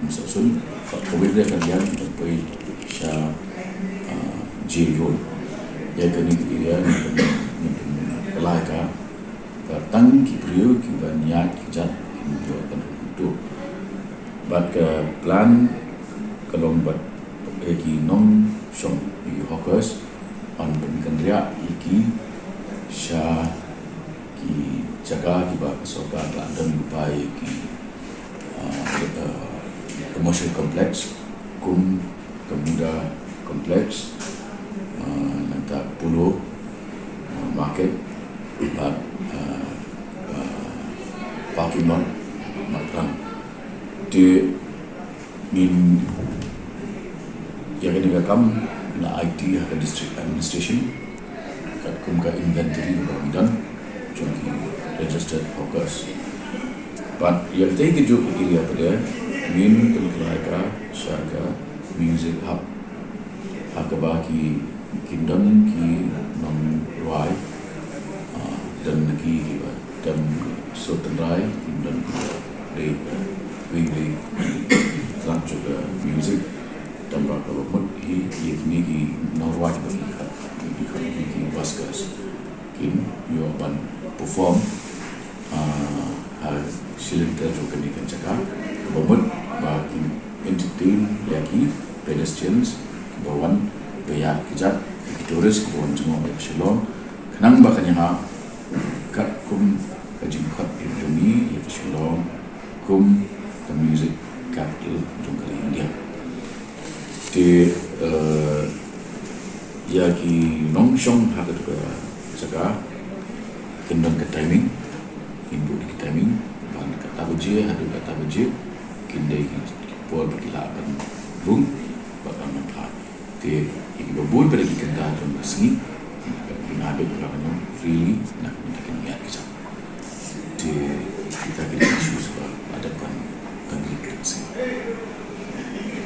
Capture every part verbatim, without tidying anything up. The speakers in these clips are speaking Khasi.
Sa sun, ka kawei de ka liang ka poi sha, ah, Jail Road. Ïa kane ka area ngi pyn, ngi pynkylla ïa ka, ka tang ki briew kiba ñiad ki kjat, kiba ïoh ban rung to. Bad ka plan ka long bad, eh, ki nongshong, ki hawkers, ban pynkynriah ïa ki sha ki jaka kiba ka sorkar la don lypa ïa ki, ah, ah, commercial complex, kum ka Muda Complex, ah, nangta Polo, ah, Market, bad, ah, ah, parking lot, Marplang. Te ngin, ïa kane ka kam la aiti ha ka District Administration katkum ka inventory ba ngi don jong ki registered hawkers. Bad ïa katei kajuh ka area pat de ngin pynkylla ïa ka sha ka Music Hub, ha kaba ki, kin don ki nongrwai, ah, don na ki kiba tem sawt tynrai, don kiba dei ka, dei, dei, tang jong ka music. Tang ba kaba mut hi, ïa kine ki nongrwai ba ki, ki, ki, ki buskers kin ïoh ban perform, ah, ha shilynter jong kane ka jaka, kaba mut ba kin entertain ïa ki pedestrians kiba wan, ba ïaid kjat, ki tourist kiba wan jngoh ïa ka Shillong, khnang ba kan ïahap katkum ka jingkhot jong ngi ïa ka Shillong kum ka music capital jong ka ri India. Te, eh, ïa ki nongshong ha katu ka jaka kin don ka timing, kin buh da ki timing, ban kata baje haduh kata baje, kin dei ki, ki por ba ki lah ban rung bad ban phah. Te ïa kiba bun pat ki kynta jong ka sngi, kin ïa bud ïa ka nong freely na ka bynta kin ïaid ki jaka. Te kita ki dei issues ba la dep ban, ban ïa ka sngi.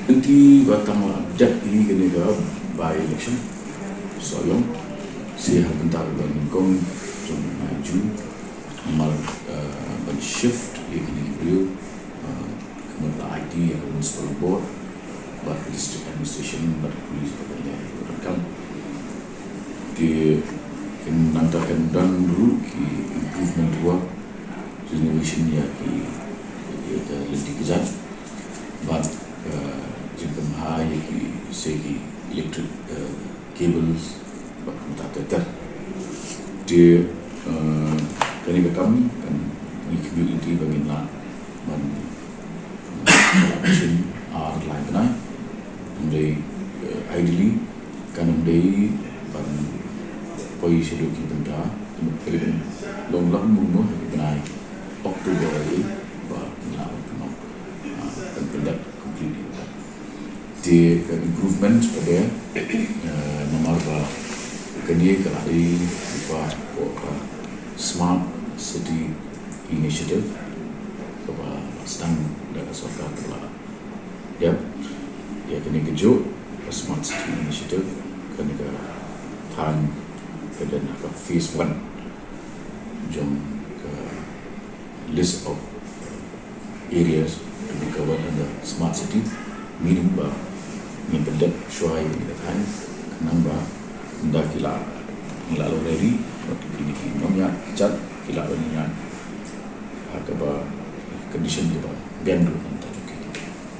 Lynti ba tang la dep hi kane ka by election, Sohiong, sa ha ka bynta kaba nyngkong jong u bnai June, namar, eh, ban shift ïa kine ki briew, eh, ka mut la aiti ïa ka municipal board bad ka district administration bad ka police bad ka ïa ka kam. Te kin nangta kin don ruh ki improvement work, renovation ïa ki, ïa ka lynti kjat bad, eh, jingpynbha ïa ki, sa ki electric, eh, cables bad kumta ter ter. Te, eh, kane ka kam kan ngi khmih lynti ba ngin lah ban, eh, action ar lai bnai. Hynrei, eh, ideally kan ym dei ban poi shaduh ki bynta, ka mut ka dei ban long la kumno ha ki bnai October ei ba ngin lah ban pynlong, ah, ban pyndep completely. Te ka improvement ka dei, eh, namar ba kane ka la dei lypa hapoh ka Smart City Initiative kaba la sdang da ka sorkar kaba la dep. Ïa kane kajuh ka Smart City Initiative, kane ka thaiñ ka don ha ka phase one jong ka list of areas to be covered under smart city, meaning ba ngin pyndep shuwa ïa kane ka thaiñ, khnang ba ynda ki la, ngi la long ready, ba kine ki nongñiah kjat ki lah ban ñiah ha kaba condition kaba biang ruh.